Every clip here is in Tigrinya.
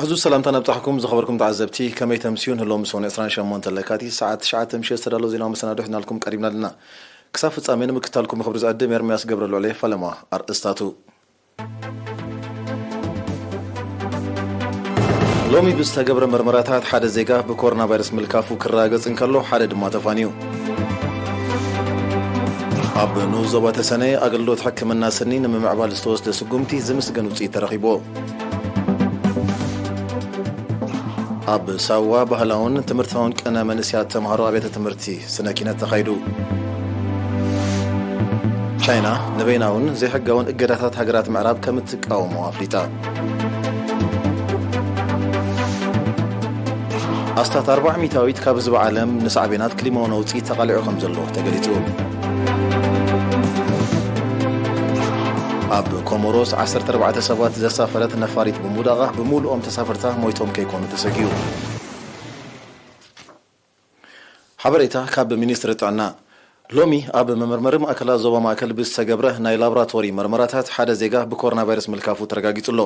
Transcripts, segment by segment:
ሕዙ ሰላምታ ነብጻሕኩም ዝኸበርኩም ተዓዘብቲ፣ ከመይ ተምስዩ? ንሎም ሰሙን ዕስራን ሸሞንተን ለካቲት ሰዓት ትሽዓተ ምሸት ዝተዳለወ ዜናዊ መሰናዶ ሒዝናልኩም ቀሪብና ኣለና። ክሳብ ፍጻሜ ንምክታልኩም ክብሪ ዝዕድም ኤርምያስ ገብረልዑል እየ። ፈለማ ኣርእስታቱ። ሎሚ ብዝተገብረ መርመራታት ሓደ ዜጋ ብኮሮና ቫይረስ ምልካፉ ክረጋገጽ እንከሎ፣ ሓደ ድማ ተፋንዩ። ኣብ ንኡስ ዞባ ተሰነይ ኣገልግሎት ሕክምና ስኒ ንምምዕባል ዝተወስደ ስጉምቲ ዝምስገን ውጽኢት ተረኺብዎ። ኣብ ሳዋ ባህላውን ትምህርታውን ቅነ መንእሰያት ተምሃሮ ኣብያተ ትምህርቲ ስነ ኪነት ተኻይዱ። ቻይና ንበይናውን ዘይሕጋውን እገዳታት ሃገራት ምዕራብ ከም እትቃወሞ ኣፍሊጣ። ኣስታት ኣርባዓ ሚእታዊት ካብ ህዝቢ ዓለም ንሳዕቤናት ክሊማዊ ነውጺ ተቓሊዑ ከም ዘሎ ተገሊጹ። ኣብ ኮሞሮስ ዓሰርተ ኣርባዕተ ሰባት ዘሳፈረት ነፋሪት ብምውዳቓ ብምሉኦም ተሳፈርታ ሞይቶም ከይኮኑ ተሰጊኡ። ሓበሬታ ካብ ሚኒስትሪ ጥዕና። ሎሚ ኣብ መመርመሪ ማእከላት ዞባ ማእከል ብዝተገብረ ናይ ላብራቶሪ መርመራታት ሓደ ዜጋ ብኮሮና ቫይረስ ምልካፉ ተረጋጊጹ ኣሎ።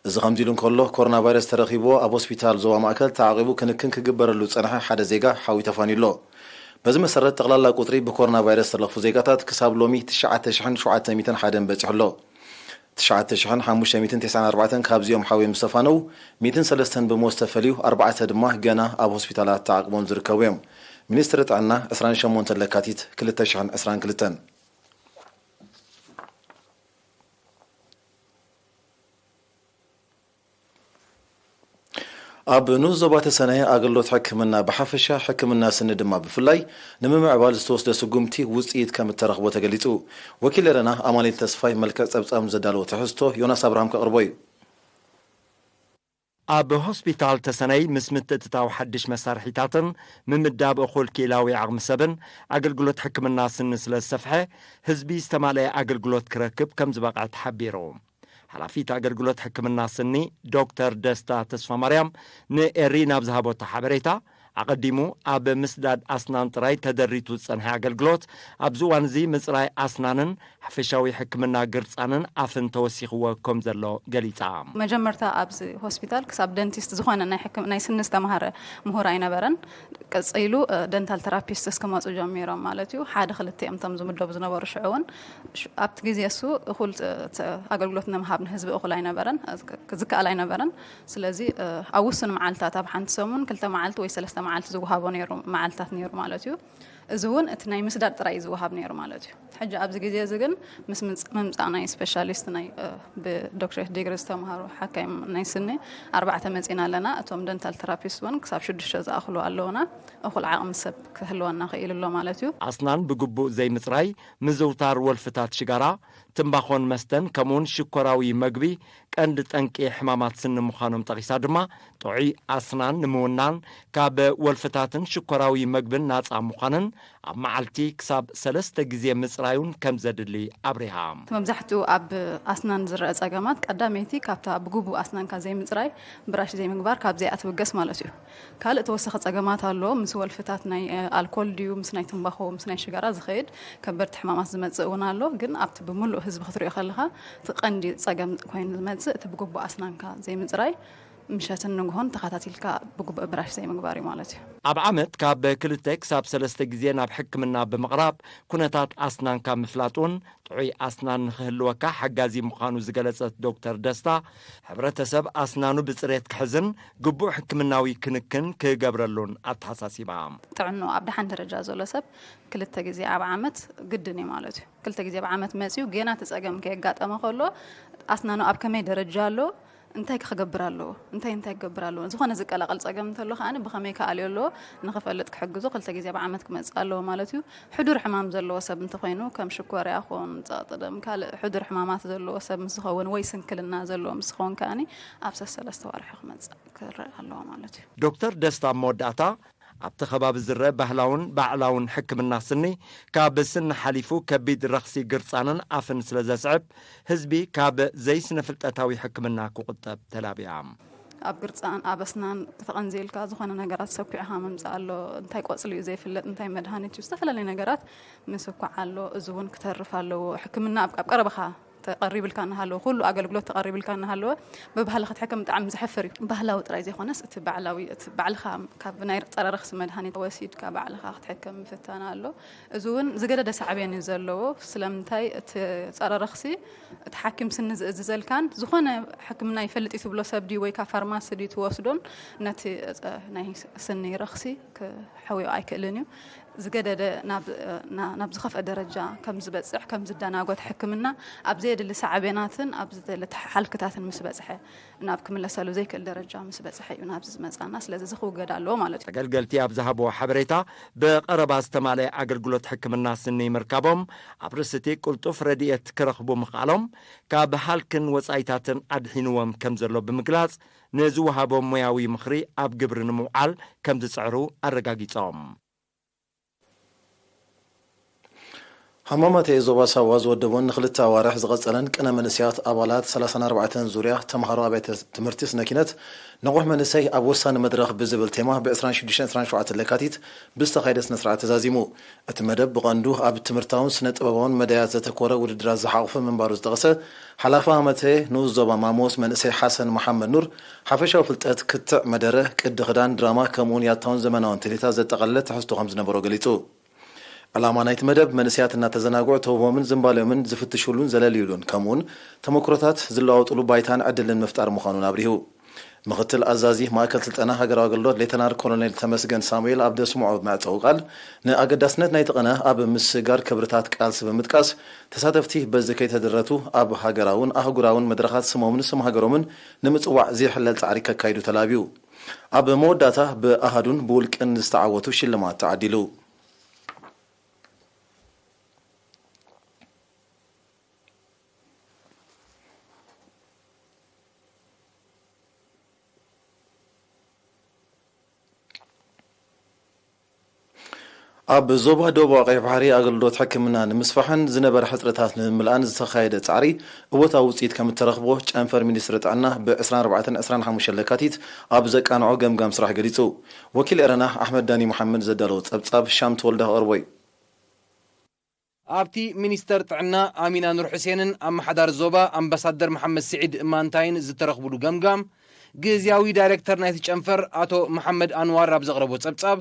እዚ ከምዚ ኢሉ እንከሎ፣ ኮሮና ቫይረስ ተረኺብዎ ኣብ ሆስፒታል ዞባ ማእከል ተዓቒቡ ክንክን ክግበረሉ ዝጸንሐ ሓደ ዜጋ ሓዊ ተፋንዩ ኣሎ። በዚ መሰረት፣ ጠቕላላ ቁጽሪ ብኮሮና ቫይረስ ዝተለኽፉ ዜጋታት ክሳብ ሎሚ ትሽዓተ ሽሕን ሸውዓተ ሚእትን ሓደን በጺሑ ኣሎ። ትሽዓተ ሽሕን ሓሙሽተ ሚእትን ተስዓን ኣርባዕተን ካብዚኦም ሓዊ ምስ ተፋነዉ፣ ሚእትን ሰለስተን ብሞት ዝተፈልዩ፣ ኣርባዕተ ድማ ገና ኣብ ሆስፒታላት ተዓቕቦም ዝርከቡ እዮም። ሚኒስትሪ ጥዕና፣ ዕስራን ሸሞንተን ለካቲት ክልተ ሽሕን ዕስራን ክልተን። ኣብ ንኡስ ዞባ ተሰነይ ኣገልግሎት ሕክምና ብሓፈሻ፣ ሕክምና ስኒ ድማ ብፍላይ ንምምዕባል ዝተወስደ ስጉምቲ ውጽኢት ከም እተረኽቦ ተገሊጹ። ወኪል ኤረና ኣማኑኤል ተስፋይ መልክዕ ጸብጻብ ዘዳለዎ ትሕዝቶ ዮናስ ኣብርሃም ከቕርቦ እዩ። ኣብ ሆስፒታል ተሰነይ ምስ ምትእትታው ሓድሽ መሳርሒታትን ምምዳብ እኹል ክኢላዊ ዓቕሚ ሰብን ኣገልግሎት ሕክምና ስኒ ስለ ዝሰፍሐ፣ ህዝቢ ዝተማልአ ኣገልግሎት ክረክብ ከም ዝበቕዐ ተሓቢሩ። ሓላፊት ኣገልግሎት ሕክምና ስኒ ዶክተር ደስታ ተስፋማርያም ንኤሪ ናብ ዝሃበቶ ሓበሬታ፣ ኣቐዲሙ ኣብ ምስዳድ ኣስናን ጥራይ ተደሪቱ ዝጸንሐ ኣገልግሎት፣ ኣብዚ እዋን እዚ ምጽራይ ኣስናንን ሓፈሻዊ ሕክምና ግርጻንን ኣፍን ተወሲኽዎ ከም ዘሎ ገሊጻ። መጀመርታ ኣብዚ ሆስፒታል ክሳብ ደንቲስት ዝኾነ ናይ ሕክም-፣ ናይ ስኒ ዝተምሃረ ምሁር ኣይነበረን። ቀጺሉ፣ እ፣ ደንታል ተራፒስት እስክመጹ ጀሚሮም ማለት እዩ። ሓደ ክልተ እዮም እቶም ዝምደቡ ዝነበሩ ሽዑ እውን። ሽ-፣ ኣብቲ ግዜ እሱ እኹል ት-፣ ት-፣ ኣገልግሎት ንምሃብ ንህዝቢ እኹል ኣይነበረን፣ እ፣ ክ-፣ ዝከኣል ኣይነበረን። ስለዚ፣ እ፣ ኣብ ውሱን መዓልታት፣ ኣብ ሓንቲ ሰሙን ክልተ መዓልቲ ወይ ሰለስተ መዓልቲ ዝወሃቦ ነይሩ፣ መዓልታት ነይሩ ማለት እዩ። እዚ እውን እቲ ናይ ምስዳድ ጥራይ እዩ ዝወሃብ ነይሩ ማለት እዩ። ሕጂ ኣብዚ ግዜ እዚ ግን ምስ ምምጽ-፣ ምምጻእ ናይ ስፔሻሊስት ናይ፣ እ፣ ብዶክትሬት ዲግሪ ዝተምሃሩ ሓካይም ናይ ስኒ ኣርባዕተ መጺና ኣለና። እቶም ደንታል ተራፒስት እውን ክሳብ ሽዱሽተ ዝኣኽሉ ኣለውና። እኹል ዓቕሚ ሰብ ክህልወና ክኢሉ ኣሎ ማለት እዩ። ኣስናን ብግቡእ ዘይምጽራይ፣ ምዝውታር ወልፍታት ሽጋራ፣ ትምባኾን መስተን ከምኡውን ሽኮራዊ መግቢ ቀንዲ ጠንቂ ሕማማት ስኒ ምዃኖም ጠቒሳ ድማ፣ ጥዑይ ኣስናን ንምውናን ካብ ወልፍታትን ሽኮራዊ መግብን ናጻ ምዃንን ኣብ መዓልቲ ክሳብ ሰለስተ ግዜ ምጽራዩን ከም ዘድሊ ኣብሪሃ። መብዛሕትኡ ኣብ ኣስናን ዝረአ ጸገማት ቀዳመይቲ ካብታ ብግቡእ ኣስናንካ ዘይምጽራይ ብራሽ ዘይምግባር ካብዚኣ ትብገስ ማለት እዩ። ካልእ ተወሳኺ ጸገማት ኣሎ። ምስ ወልፍታት ናይ፣ እ፣ ኣልኮል ድዩ፣ ምስ ናይ ትምባኾ፣ ምስ ናይ ሽጋራ ዝኸይድ ከበድቲ ሕማማት ዝመጽእ እውን ኣሎ። ግን ኣብቲ ብምሉእ ህዝቢ ክትሪኦ ከለኻ እቲ ቀንዲ ጸገም ኮይኑ ዝመጽእ እቲ ብግቡእ ኣስናንካ ዘይምጽራይ፣ ምሸትን ንግሆን ተኸታቲልካ ብግቡእ ብራሽ ዘይምግባር እዩ ማለት እዩ። ኣብ ዓመት ካብ ክልተ ክሳብ ሰለስተ ግዜ ናብ ሕክምና ብምቕራብ ኩነታት ኣስናንካ ምፍላጥ እውን ጥዑይ ኣስናን ንኽህልወካ ሓጋዚ ምዃኑ ዝገለጸት ዶክተር ደስታ፣ ሕብረተሰብ ኣስናኑ ብጽሬት ክሕዝን ግቡእ ሕክምናዊ ክንክን ክገብረሉን ኣተሓሳሲባ። ጥዕንኡ ኣብ ደሓን ደረጃ ዘሎ ሰብ ክልተ ግዜ ኣብ ዓመት ግድን እዩ ማለት እዩ። ክልተ ግዜ ኣብ ዓመት መጺኡ ጌና እቲ ጸገም ከየጋጠመ ከሎ ኣስናኑ ኣብ ከመይ ደረጃ ኣሎ፣ እንታይ ክገብር ኣለዎ፣ እንታይ እንታይ ክገብር ኣለዎ፣ ዝኾነ ዝቀላቐል ጸገም እንተሎ ከኣ ብኸመይ ክኣልዮ ኣለዎ ንኽፈልጥ ክሕግዞ ክልተ ግዜ ኣብ ዓመት ክመጽእ ኣለዎ ማለት እዩ። ሕዱር ሕማም ዘለዎ ሰብ እንተኾይኑ፣ ከም ሽኮር ይኹን ጸቕጢ ደም፣ ካልእ ሕዱር ሕማማት ዘለዎ ሰብ ምስ ዝኸውን ወይ ስንክልና ዘለዎ ምስ ዝኸውን ከኣ ኣብ ሰሰለስተ ወርሒ ክመጽእ ክረአ ኣለዎ ማለት እዩ። ዶክተር ደስታ ኣብ መወዳእታ፣ ኣብቲ ከባቢ ዝረአ ባህላውን ባዕላውን ሕክምና ስኒ፣ ካብ ስኒ ሓሊፉ ከቢድ ረኽሲ ግርጻንን ኣፍን ስለ ዘስዕብ፣ ህዝቢ ካብ ዘይስነ ፍልጠታዊ ሕክምና ክቑጠብ ተላብያ። ኣብ ግርጻን ኣብ ኣስናን ተቐንዚልካ ዝኾነ ነገራት ሰኲዕኻ ምምጻእ ኣሎ። እንታይ ቆጽሊ እዩ ዘይፍለጥ፣ እንታይ መድሃኒት እዩ፣ ዝተፈላለዩ ነገራት ምስኳዕ ኣሎ። እዚ እውን ክተርፍ ኣለዎ። ሕክምና ኣብ፣ ኣብ ቀረባኻ ተቐሪብልካ እናሃለወ፣ ኩሉ ኣገልግሎት ተቐሪብልካ እናሃለወ፣ ብባህሊ ክትሕከም ብጣዕሚ ዘሕፍር እዩ። ባህላዊ ጥራይ ዘይኮነስ፣ እቲ ባዕላዊ፣ እቲ ባዕልኻ ካብ ናይ ጸረ ረኽሲ መድሃኒት ወሲድካ ባዕልኻ ክትሕከም ምፍታን ኣሎ። እዚ እውን ዝገደደ ሳዕቤን እዩ ዘለዎ። ስለምንታይ? እቲ ጸረ ረኽሲ፣ እቲ ሓኪም ስኒ ዝእዝዘልካን፣ ዝኾነ ሕክምና ይፈልጥ እዩ ትብሎ ሰብ ድዩ ወይ ካብ ፋርማሲ ድዩ ትወስዶን፣ ነቲ፣ እ፣ ናይ ስኒ ረኽሲ ክሕውዮ ኣይክእልን እዩ። ዝገደደ ናብ፣ እ፣ ና-፣ ናብ ዝኸፍአ ደረጃ ከም ዝበጽሕ፣ ከም ዝደናጎት፣ ሕክምና ኣብ ዘየድሊ ሳዕቤናትን ኣብ ዘየድሊ ተሓልክታትን ምስ በጽሐ፣ ናብ ክምለሰሉ ዘይክእል ደረጃ ምስ በጽሐ እዩ ናብዚ ዝመጻና። ስለዚ እዚ ክውገድ ኣለዎ ማለት እዩ። ተገልገልቲ ኣብ ዝሃብዎ ሓበሬታ፣ ብቐረባ ዝተማልአ ኣገልግሎት ሕክምና ስኒ ምርካቦም፣ ኣብ ርእሲቲ ቅልጡፍ ረድኤት ክረኽቡ ምኽኣሎም፣ ካብ ሃልክን ወጻኢታትን ኣድሒንዎም ከም ዘሎ ብምግላጽ፣ ንዝወሃቦም ሞያዊ ምኽሪ ኣብ ግብሪ ንምውዓል ከም ዝጽዕሩ ኣረጋጊጾም። ሃማማተኤ ዞባ ሳዋ ዝወደቦን ንኽልተ ኣዋርሕ ዝቐጸለን ቅነ መንእሰያት ኣባላት ሰላሳን ኣርባዕተን ዙርያ ተምሃሮ ኣብያተ ትምህርቲ ስነ ኪነት፣ ንቑሕ መንእሰይ ኣብ ወሳኒ መድረኽ ብዝብል ቴማ ብ ዕስራን ሽዱሽተን ዕስራን ሸውዓተን ለካቲት ብዝተኻየደ ስነ ስርዓት ተዛዚሙ። እቲ መደብ ብቐንዱ ኣብ ትምህርታውን ስነ ጥበባውን መዳያት ዘተኮረ ውድድራት ዝሓቑፈ ምንባሩ ዝጠቐሰ ሓላፊ ሃማማተኤ ንኡስ ዞባ ማሞስ መንእሰይ ሓሰን መሓመድ ኑር፣ ሓፈሻዊ ፍልጠት፣ ክትዕ መደረ፣ ቅዲ ክዳን፣ ድራማ፣ ከምኡውን ያታውን ዘመናውን ትልሂታት ዘጠቓለለ ትሕዝቶ ከም ዝነበሮ ገሊጹ። ዕላማ ናይቲ መደብ፣ መንእሰያት እናተዘናግዑ ተውህቦምን ዝንባሌኦምን ዝፍትሹሉን ዘለልዩሉን፣ ከምኡውን ተመክሮታት ዝለዋወጡሉ ባይታን ዕድልን ምፍጣር ምዃኑን ኣብሪሁ። ምኽትል ኣዛዚ ማእከል ስልጠና ሃገራዊ ኣገልግሎት ሌተናል ኮሎኔል ተመስገን ሳሙኤል ኣብ ዘስምዖ መዕጸዊ ቃል፣ ንኣገዳስነት ናይቲ ቅነ ኣብ ምስጋር ክብርታት ቃልሲ ብምጥቃስ፣ ተሳተፍቲ በዚ ከይተደረቱ ኣብ ሃገራውን ኣህጉራውን መድረኻት ስሞምን ስም ሃገሮምን ንምጽዋዕ ዘይሕለል ጻዕሪ ከካይዱ ተላብዩ። ኣብ መወዳእታ ብኣሃዱን ብውልቅን ዝተዓወቱ ሽልማት ተዓዲሉ። ኣብ ዞባ ደቡብ ቀይሕ ባሕሪ ኣገልግሎት ሕክምና ንምስፋሕን ዝነበረ ሕጽረታት ንምምላእን ዝተኻየደ ጻዕሪ እወታዊ ውጽኢት ከም እተረኽቦ ጨንፈር ሚኒስትሪ ጥዕና ብ ዕስራን ኣርባዕተን ዕስራን ሓሙሽተን ለካቲት ኣብ ዘቃንዖ ገምጋም ስራሕ ገሊጹ። ወኪል ኤረና ኣሕመድ ዳኒ መሓመድ ዘዳለዎ ጸብጻብ ሻም ተወልደ ክቐርቦ እዩ። ኣብቲ ሚኒስተር ጥዕና ኣሚና ኑር ሑሴንን ኣመሓዳሪ ዞባ ኣምባሳደር መሓመድ ስዒድ ማንታይን ዝተረኽብሉ ገምጋም፣ ግዝያዊ ዳይሬክተር ናይቲ ጨንፈር ኣቶ መሓመድ ኣንዋር ኣብ ዘቕረቦ ጸብጻብ፣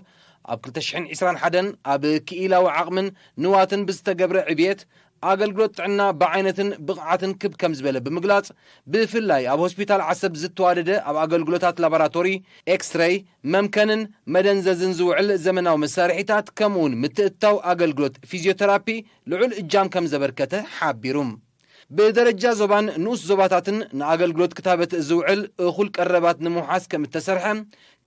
ኣብ ክልተ ሽሕን ዕስራን ሓደን ኣብ ክኢላዊ ዓቕምን ንዋትን ብዝተገብረ ዕብየት፣ ኣገልግሎት ጥዕና ብዓይነትን ብቕዓትን ክብ ከም ዝበለ ብምግላጽ፣ ብፍላይ ኣብ ሆስፒታል ዓሰብ ዝተዋደደ ኣብ ኣገልግሎታት ላቦራቶሪ፣ ኤክስሬይ፣ መምከንን መደንዘዝን ዝውዕል ዘመናዊ መሳርሒታት፣ ከምኡውን ምትእትታው ኣገልግሎት ፊዚዮቴራፒ ልዑል እጃም ከም ዘበርከተ ሓቢሩ። ብደረጃ ዞባን ንኡስ ዞባታትን ንኣገልግሎት ክታበት ዝውዕል እኹል ቀረባት ንምውሓስ ከም እተሰርሐ፣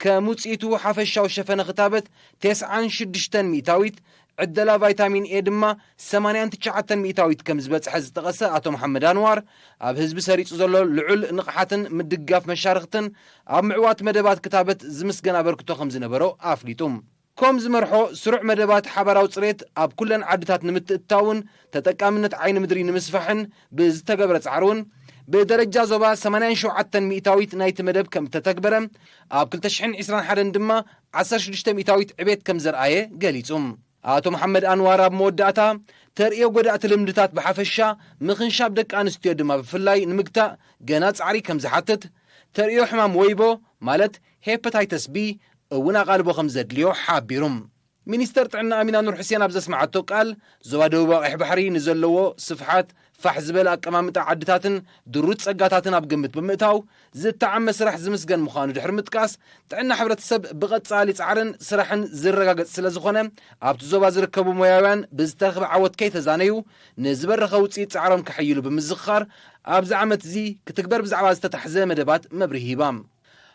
ከም ውጽኢቱ ሓፈሻዊ ሸፈነ ክታበት ተስዓን ሽዱሽተን ሚእታዊት፣ ዕደላ ቫይታሚን ኤ ድማ ሰማንያን ትሽዓተን ሚእታዊት ከም ዝበጽሐ ዝጠቐሰ ኣቶ መሓመድ ኣንዋር፣ ኣብ ህዝቢ ሰሪጹ ዘሎ ልዑል ንቕሓትን ምድጋፍ መሻርኽትን ኣብ ምዕዋት መደባት ክታበት ዝምስገን ኣበርክቶ ከም ዝነበሮ ኣፍሊጡ። ኮም ዝመርሖ ስሩዕ መደባት ሓባራዊ ጽሬት ኣብ ኩለን ዓድታት ንምትእትታውን ተጠቃምነት ዓይኒ ምድሪ ንምስፋሕን ብዝተገብረ ጻዕሪ እውን፣ ብደረጃ ዞባ ሰማንያን ሸውዓተን ሚእታዊት ናይቲ መደብ ከም እተተግበረ፣ ኣብ ክልተ ሽሕን ዕስራን ሓደን ድማ ዓሰርተ ሽዱሽተ ሚእታዊት ዕቤት ከም ዘርኣየ ገሊጹ። ኣቶ መሓመድ ኣንዋር ኣብ መወዳእታ፣ ተርእዮ ጎዳእቲ ልምድታት ብሓፈሻ፣ ምኽንሻብ ደቂ ኣንስትዮ ድማ ብፍላይ ንምግታእ ገና ጻዕሪ ከም ዝሓትት፣ ተርእዮ ሕማም ወይቦ፣ ማለት ሄፓታይተስ ቢ፣ እውን ኣቓልቦ ከም ዘድልዮ ሓቢሩ። ሚኒስተር ጥዕና ኣሚና ኑር ሑሴን ኣብ ዘስምዓቶ ቃል፣ ዞባ ደቡብ ቀይሕ ባሕሪ ንዘለዎ ስፍሓት፣ ፋሕ ዝበለ ኣቀማምጣ ዓድታትን ድሩት ጸጋታትን ኣብ ግምት ብምእታው፣ ዝተዓመ ስራሕ ዝምስገን ምዃኑ ድሕሪ ምጥቃስ፣ ጥዕና ሕብረተሰብ ብቐጻሊ ጻዕርን ስራሕን ዝረጋገጽ ስለ ዝኾነ፣ ኣብቲ ዞባ ዝርከቡ ሞያውያን ብዝተረኽበ ዓወት ከይተዛነዩ፣ ንዝበረኸ ውጽኢት ጻዕሮም ከሐይሉ ብምዝኽኻር፣ ኣብዚ ዓመት እዚ ክትግበር ብዛዕባ ዝተታሕዘ መደባት መብርሂ ሂባ።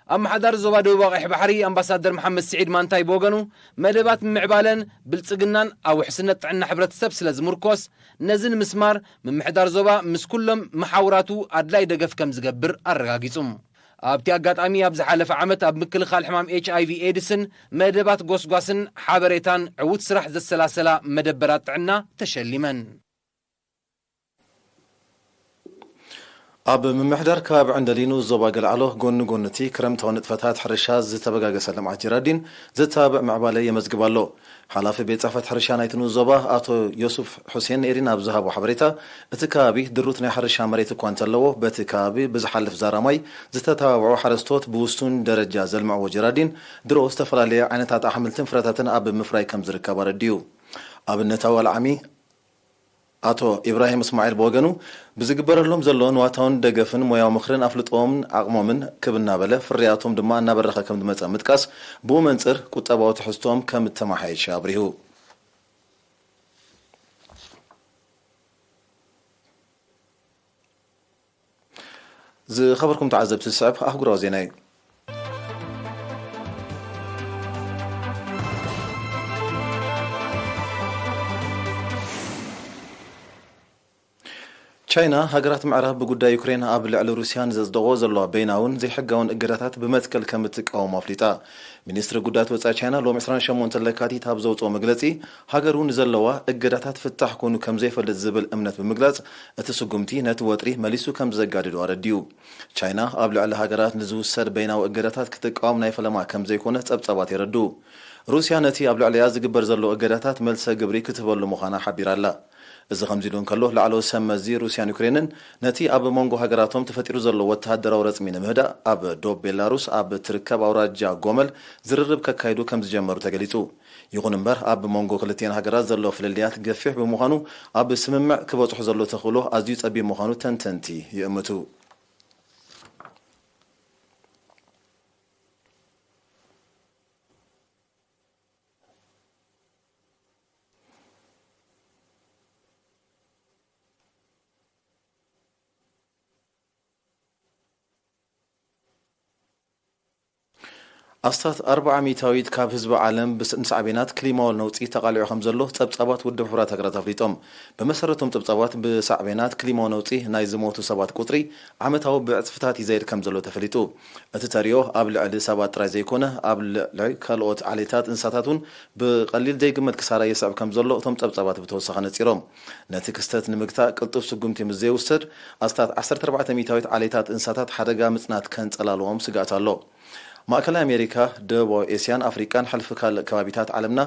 ኣመሓዳሪ ዞባ ደቡብ ቀይሕ ባሕሪ ኣምባሳደር መሓመድ ስዒድ ማንታይ ብወገኑ፣ መደባት ምምዕባለን ብልጽግናን ኣብ ውሕስነት ጥዕና ሕብረተሰብ ስለ ዝምርኮስ፣ ነዚ ንምስማር ምምሕዳር ዞባ ምስ ኩሎም መሓውራቱ ኣድላይ ደገፍ ከም ዝገብር ኣረጋጊጹ። ኣብቲ ኣጋጣሚ፣ ኣብ ዝሓለፈ ዓመት ኣብ ምክልኻል ሕማም ኤች ኣይ ቪ ኤድስን መደባት ጎስጓስን ሓበሬታን ዕዉት ስራሕ ዘሰላሰላ መደበራት ጥዕና ተሸሊመን። ኣብ ምምሕዳር ከባቢ ዕንደሊኑ ዞባ ገልዓሎ ጎኒ ጎኒ እቲ ክረምታዊ ንጥፈታት ሕርሻ ዝተበጋገሰ ልምዓት ጀራዲን ዘተባብዕ ምዕባለ የመዝግብ ኣሎ። ሓላፊ ቤት ጽሕፈት ሕርሻ ናይቲ ንኡስ ዞባ ኣቶ ዮሱፍ ሑሴን ኤሪና ኣብ ዝሃቦ ሓበሬታ፣ እቲ ከባቢ ድሩት ናይ ሕርሻ መሬት እኳ እንተለዎ፣ በቲ ከባቢ ብዝሓልፍ ዛራ ማይ ዝተተባብዑ ሓረስቶት ብውሱን ደረጃ ዘልምዕዎ ጀራዲን ድሮ ዝተፈላለየ ዓይነታት ኣሕምልትን ፍረታትን ኣብ ምፍራይ ከም ዝርከብ ኣረዲኡ። ኣብነታዊ ኣልዓሚ ኣቶ ኢብራሂም እስማዒል ብወገኑ፣ ብዝግበረሎም ዘሎ ንዋታውን ደገፍን ሞያዊ ምኽርን ኣፍልጦምን ዓቕሞምን ክብ እናበለ፣ ፍርያቶም ድማ እናበረኸ ከም ዝመጸ ምጥቃስ፣ ብኡ መንጽር ቁጠባዊ ትሕዝቶኦም ከም እተመሓየሸ ኣብሪሁ። ዝኸበርኩም ተዓዘብቲ፣ ዝስዕብ ኣህጉራዊ ዜና እዩ። ቻይና፣ ሃገራት ምዕራብ ብጉዳይ ዩክሬን ኣብ ልዕሊ ሩስያ ንዘጽደቖ ዘለዋ በይናውን ዘይሕጋውን እገዳታት ብመትከል ከም እትቃወሞ ኣፍሊጣ። ሚኒስትሪ ጉዳያት ወጻኢ ቻይና ሎሚ ዕስራን ሸሞንተን ለካቲት ኣብ ዘውጽኦ መግለጺ፣ ሃገሩ ንዘለዋ እገዳታት ፍታሕ ኮይኑ ከም ዘይፈልጥ ዝብል እምነት ብምግላጽ፣ እቲ ስጉምቲ ነቲ ወጥሪ መሊሱ ከም ዘጋድዶ ኣረዲኡ። ቻይና ኣብ ልዕሊ ሃገራት ንዝውሰድ በይናዊ እገዳታት ክትቃወም ናይ ፈለማ ከም ዘይኮነ ጸብጻባት የረድኡ። ሩስያ ነቲ ኣብ ልዕሊኣ ዝግበር ዘሎ እገዳታት መልሰ ግብሪ ክትህበሉ ምዃና ሓቢራ ኣላ። እዚ ከምዚ ኢሉ እንከሎ፣ ላዕለዎት ሰብ መዚ ሩስያን ዩክሬንን ነቲ ኣብ መንጎ ሃገራቶም ተፈጢሩ ዘሎ ወተሃደራዊ ረጽሚ ንምህዳእ፣ ኣብ ዶብ ቤላሩስ ኣብ እትርከብ ኣውራጃ ጎመል ዝርርብ ከካይዱ ከም ዝጀመሩ ተገሊጹ። ይኹን እምበር፣ ኣብ መንጎ ክልቲኤን ሃገራት ዘሎ ፍልልያት ገፊሕ ብምዃኑ፣ ኣብ ስምምዕ ክበጽሑ ዘሎ ተኽእሎ ኣዝዩ ጸቢብ ምዃኑ ተንተንቲ ይእምቱ። ኣስታት ኣርብዓ ሚእታዊት ካብ ህዝቢ ዓለም ብስ-፣ ንሳዕቤናት ክሊማዊ ነውጺ ተቓሊዑ ከም ዘሎ ጸብጻባት ውድብ ሕቡራት ሃገራት ኣፍሊጦም። ብመሰረቶም ጸብጻባት፣ ብሳዕቤናት ክሊማዊ ነውጺ ናይ ዝሞቱ ሰባት ቁጽሪ ዓመታዊ ብዕጽፍታት ይዘይድ ከም ዘሎ ተፈሊጡ። እቲ ተሪኦ ኣብ ልዕሊ ሰባት ጥራይ ዘይኮነ፣ ኣብ ልዕሊ ካልኦት ዓሌታት እንስሳታት እውን ብቐሊል ዘይግመት ክሳራ የስዕብ ከም ዘሎ እቶም ጸብጻባት ብተወሳኺ ነጺሮም። ነቲ ክስተት ንምግታእ ቅልጡፍ ስጉምቲ ምስ ዘይውሰድ፣ ኣስታት ዓሰርተ ኣርባዕተ ሚእታዊት ዓሌታት እንስሳታት ሓደጋ ምጽናት ከንጸላልዎም ስግኣት ኣሎ። ማእከላይ ኣሜሪካ፣ ደቡባዊ ኤስያን ኣፍሪቃን ሕልፊ ካልእ ከባቢታት ዓለምና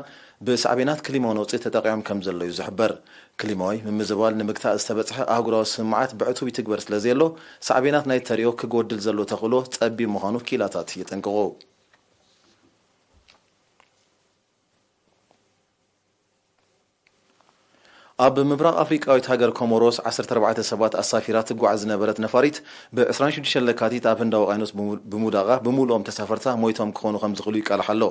ብሳዕቤናት ክሊማዊ ነውጺ ተጠቒዖም ከም ዘለዉ እዩ ዝሕበር። ክሊማዊ ምምዝባል ንምግታእ ዝተበጽሐ ኣህጉራዊ ስምምዓት ብዕቱብ ይትግበር ስለ ዘየሎ፣ ሳዕቤናት ናይ ተሪኦ ክጎድል ዘሎ ተኽእሎ ጸቢብ ምዃኑ ክኢላታት የጠንቅቑ። ኣብ ምብራቕ ኣፍሪቃዊት ሃገር ኮሞሮስ፣ ዓሰርተ ኣርባዕተ ሰባት ኣሳፊራ ትጓዓዝ ዝነበረት ነፋሪት፣ ብ ዕስራን ሽዱሽተን ለካቲት ኣብ ህንዳዊ ውቅያኖስ ብሙ-፣ ብምውዳቓ፣ ብምሉኦም ተሳፈርታ ሞይቶም ክኾኑ ከም ዝኽእሉ ይቃላሕ ኣሎ።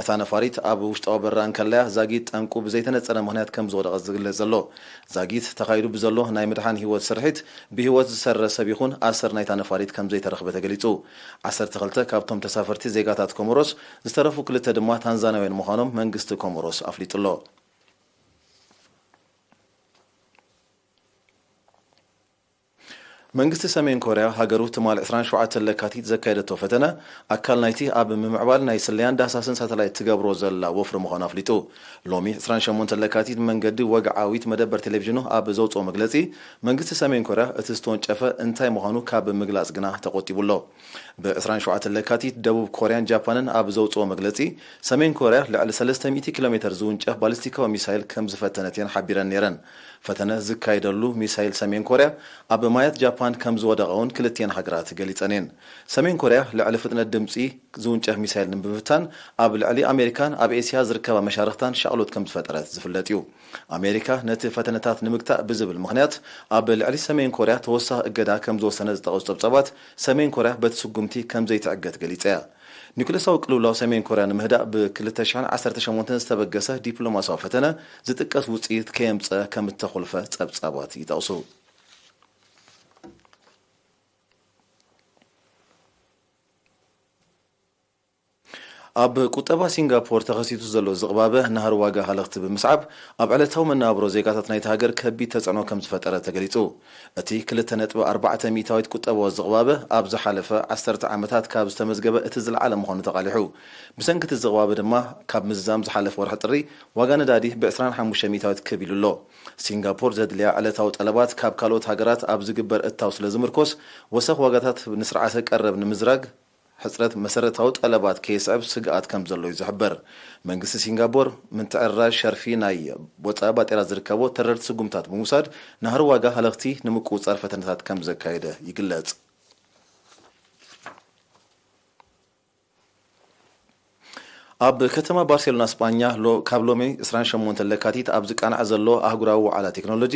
እታ ነፋሪት ኣብ ውሽጣዊ በረራ እንከላያ፣ ዛጊት ጠንቁ ብዘይተነጸረ ምኽንያት ከም ዝወደቐት ዝግለጽ ዘሎ። ዛጊት ተኻይዱ ብዘሎ ናይ ምድሓን ህይወት ስርሒት፣ ብህይወት ዝተረፈ ሰብ ይኹን ኣሰር ናይታ ነፋሪት ከም ዘይተረኽበ ተገሊጹ። ዓሰርተ ክልተ ካብቶም ተሳፈርቲ ዜጋታት ኮሞሮስ፣ ዝተረፉ ክልተ ድማ ታንዛናውያን ምዃኖም መንግስቲ ኮሞሮስ ኣፍሊጡ ኣሎ። መንግስቲ ሰሜን ኮርያ፣ ሃገሩ ትማል ዕስራን ሸውዓተን ለካቲት ዘካየደቶ ፈተነ፣ ኣካል ናይቲ ኣብ ምምዕባል ናይ ስለያን ዳህሳስን ሳተላይት ትገብሮ ዘላ ወፍሪ ምዃኑ ኣፍሊጡ። ሎሚ ዕስራን ሸሞንተን ለካቲት፣ መንገዲ ወግዓዊት መደበር ቴሌቪዥኑ ኣብ ዘውጽኦ መግለጺ፣ መንግስቲ ሰሜን ኮርያ እቲ ዝተወንጨፈ እንታይ ምዃኑ ካብ ምግላጽ ግና ተቖጢቡ ኣሎ። ብ ዕስራን ሸውዓተን ለካቲት፣ ደቡብ ኮርያን ጃፓንን ኣብ ዘውጽኦ መግለጺ፣ ሰሜን ኮርያ ልዕሊ ሰለስተ ሚእቲ ኪሎ ሜተር ዝውንጨፍ ባሊስቲካዊ ሚሳይል ከም ዝፈተነት እየን ሓቢረን ነይረን። ፈተነ ዝካየደሉ ሚሳይል ሰሜን ኮርያ ኣብ ማያት ጃፓን ከም ዝወደቐ እውን ክልቲኤን ሃገራት ገሊጸን እየን። ሰሜን ኮርያ ልዕሊ ፍጥነት ድምጺ ዝውንጨፍ ሚሳይል ንምፍታን ኣብ ልዕሊ ኣሜሪካን ኣብ ኤስያ ዝርከባ መሻርኽታን ሻቕሎት ከም ዝፈጠረት ዝፍለጥ እዩ። ኣሜሪካ ነቲ ፈተነታት ንምግታእ ብዝብል ምኽንያት ኣብ ልዕሊ ሰሜን ኮርያ ተወሳኺ እገዳ ከም ዝወሰነ ዝጠቐሱ ጸብጻባት፣ ሰሜን ኮርያ በቲ ስጉምቲ ከም ዘይትዕገት ገሊጻ እያ። ኒኩለሳዊ ቅልውላው ሰሜን ኮርያ ንምህዳእ ብ ክልተ ሽሕን ዓሰርተ ሸሞንተን ዝተበገሰ ዲፕሎማስያዊ ፈተነ ዝጥቀስ ውጽኢት ከየምጸ ከም እተኾልፈ ጸብጻባት ይጠቕሱ። ኣብ ቁጠባ ሲንጋፖር ተኸሲቱ ዘሎ ዝቕባበ ናህሪ ዋጋ ሃለኽቲ ብምስዓብ፣ ኣብ ዕለታዊ መነባብሮ ዜጋታት ናይቲ ሃገር ከቢድ ተጽዕኖ ከም ዝፈጠረ ተገሊጹ። እቲ ክልተ ነጥቢ ኣርባዕተ ሚእታዊት ቁጠባዊ ዝቕባበ ኣብ ዝሓለፈ ዓሰርተ ዓመታት ካብ ዝተመዝገበ እቲ ዝለዓለ ምዃኑ ተቓሊሑ። ብሰንኪ እቲ ዝቕባበ ድማ፣ ካብ ምዝዛም ዝሓለፈ ወርሒ ጥሪ ዋጋ ነዳዲ ብ ዕስራን ሓሙሽተ ሚእታዊት ክብ ኢሉ ኣሎ። ሲንጋፖር ዘድልያ ዕለታዊ ጠለባት ካብ ካልኦት ሃገራት ኣብ ዝግበር እታው ስለ ዝምርኮስ፣ ወሰኽ ዋጋታት ንስርዓተ ቀረብ ንምዝራግ፣ ሕጽረት መሰረታዊ ጠለባት ከየስዕብ ስግኣት ከም ዘሎ እዩ ዝሕበር። መንግስቲ ሲንጋፖር ምትዕርራይ ሸርፊ ናይ ወጻኢ ባጤራ ዝርከቦ ተረርቲ ስጉምታት ብምውሳድ፣ ናህሪ ዋጋ ሃለኽቲ ንምቁጽጻር ፈተነታት ከም ዘካየደ ይግለጽ። ኣብ ከተማ ባርሴሎና ስጳኛ፣ ሎ-፣ ካብ ሎሚ ዕስራን ሸሞንተን ለካቲት ኣብ ዝቃናዕ ዘሎ ኣህጉራዊ ዋዕላ ቴክኖሎጂ፣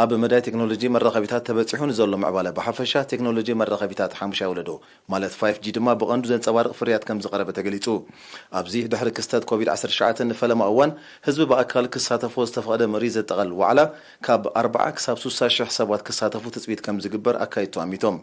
ኣብ መዳይ ቴክኖሎጂ መራኸቢታት ተበጺሑ ንዘሎ ምዕባለ ብሓፈሻ፣ ቴክኖሎጂ መራኸቢታት ሓሙሻይ ወለዶ፣ ማለት ፋይፍ ጂ ድማ ብቐንዱ ዘንጸባርቕ ፍርያት ከም ዝቐረበ ተገሊጹ። ኣብዚ ድሕሪ ክስተት ኮቪድ ዓሰርተ ትሽዓተ ንፈለማ እዋን ህዝቢ ብኣካል ክሳተፎ ዝተፈቐደ ምርኢት ዘጠቓልል ዋዕላ፣ ካብ ኣርብዓ ክሳብ ስሳ ሽሕ ሰባት ክሳተፉ ትጽቢት ከም ዝግበር ኣካየድቱ ኣሚቶም።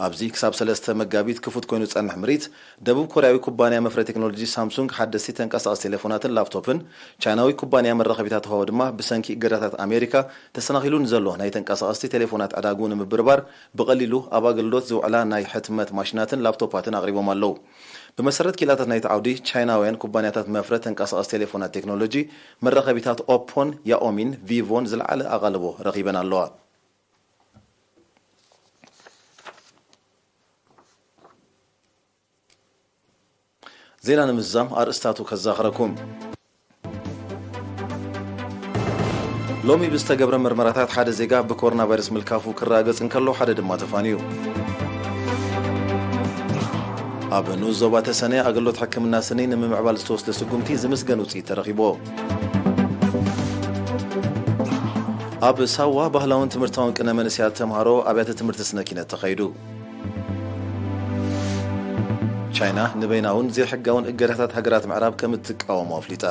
ኣብዚ ክሳብ ሰለስተ መጋቢት ክፉት ኮይኑ ዝጸንሕ ምርኢት፣ ደቡብ ኮርያዊ ኩባንያ መፍረ ቴክኖሎጂ ሳምሱንግ ሓደስቲ ተንቀሳቐስቲ ቴሌፎናትን ላፕቶፕን፣ ቻይናዊ ኩባንያ መራኸቢታት ህዋወ ድማ ብሰንኪ እገዳታት ኣሜሪካ ተሰናኺሉ ንዘሎ ናይ ተንቀሳቐስቲ ቴሌፎናት ዕዳግኡ ንምብርባር ብቐሊሉ ኣብ ኣገልግሎት ዝውዕላ ናይ ሕትመት ማሽናትን ላፕቶፓትን ኣቕሪቦም ኣለዉ። ብመሰረት ክኢላታት ናይቲ ዓውዲ፣ ቻይናውያን ኩባንያታት መፍረ ተንቀሳቐስቲ ቴሌፎናት ቴክኖሎጂ መራኸቢታት ኦፖን፣ ያኦሚን ቪቮን ዝለዓለ ኣቓልቦ ረኺበን ኣለዋ። ዜና ንምዝዛም ኣርእስታቱ ከዛኽረኩም። ሎሚ ብዝተገብረ ምርመራታት ሓደ ዜጋ ብኮሮና ቫይረስ ምልካፉ ክረጋገጽ እንከሎ፣ ሓደ ድማ ተፋንዩ። ኣብ ንኡስ ዞባ ተሰነይ ኣገልግሎት ሕክምና ስኒ ንምምዕባል ዝተወስደ ስጉምቲ ዝምስገን ውጽኢት ተረኺብዎ። ኣብ ሳዋ ባህላውን ትምህርታውን ቅነ መንእሰያት ተምሃሮ ኣብያተ ትምህርቲ ስነ ኪነት ተኻይዱ። ቻይና ንበይናውን ዘይሕጋውን እገዳታት ሃገራት ምዕራብ ከም እትቃወሞ ኣፍሊጣ።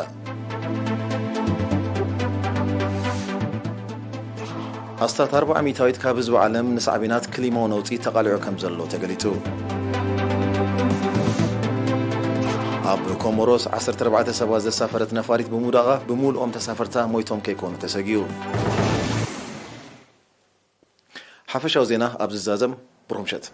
ኣስታት ኣርብዓ ሚእታዊት ካብ ህዝቢ ዓለም ንሳዕቤናት ክሊማዊ ነውጺ ተቓሊዑ ከም ዘሎ ተገሊጹ። ኣብ ኮሞሮስ ዓሰርተ ኣርባዕተ ሰባት ዘሳፈረት ነፋሪት ብምውዳቓ ብምሉኦም ተሳፈርታ ሞይቶም ከይኮኑ ተሰጊኡ። ሓፈሻዊ ዜና ኣብ ዝዛዘም። ብሩኽ ምሸት።